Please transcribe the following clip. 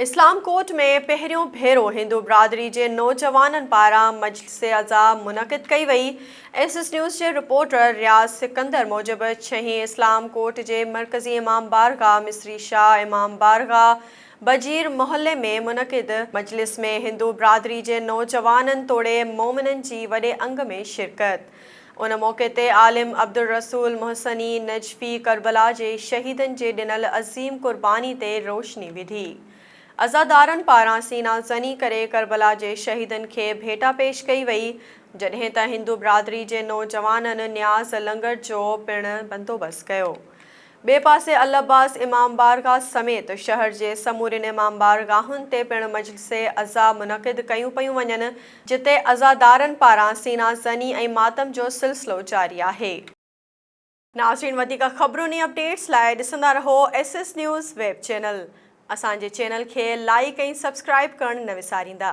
اسلام ڪوٽ ۾ پهريون ڀيرو هندو برادري جي نوجوانن پاران مجلس عزا منعقد ڪئي وئي. ايس ايس نيوز جي رپورٽر رياض سڪندر موجب ڇهين اسلام ڪوٽ جي مرڪزي امام بارگاهه مصري شاهه امام بارگاهه بجير محلي ۾ منعقد مجلس ۾ هندو برادري جي نوجوانن توڙي مومنن جي وڏي انگ ۾ شرڪت. ان موقعي تي عالم عبدالرسول محسني نجفي ڪربلا جي شهيدن جي ڏنل عظيم قرباني تي روشني وڌي. عزادارن پاران سينا زني ڪري ڪربلا جي شهيدن کي ڀيٽا پيش ڪئي وئي، جڏهن ته هندو برادري جي نوجوانن نياز لنگر جو پڻ بندوبست ڪيو. ٻئي پاسي العباس امام بارگاهه سميت شهر جي سمورين امام بارگاهن تي پڻ مجلس عزا منعقد ڪيون پيون وڃن، جتي عزادارن پاران سينا زني ۽ ماتم جو سلسلو جاري آهي. ناظرين وڌيڪ خبرن ۽ اپڊيٽس لاء ڏسندا رهو S S news web channel. اسان جي چينل کي لائيڪ ۽ سبسڪرائيب ڪرڻ نه وساريندا.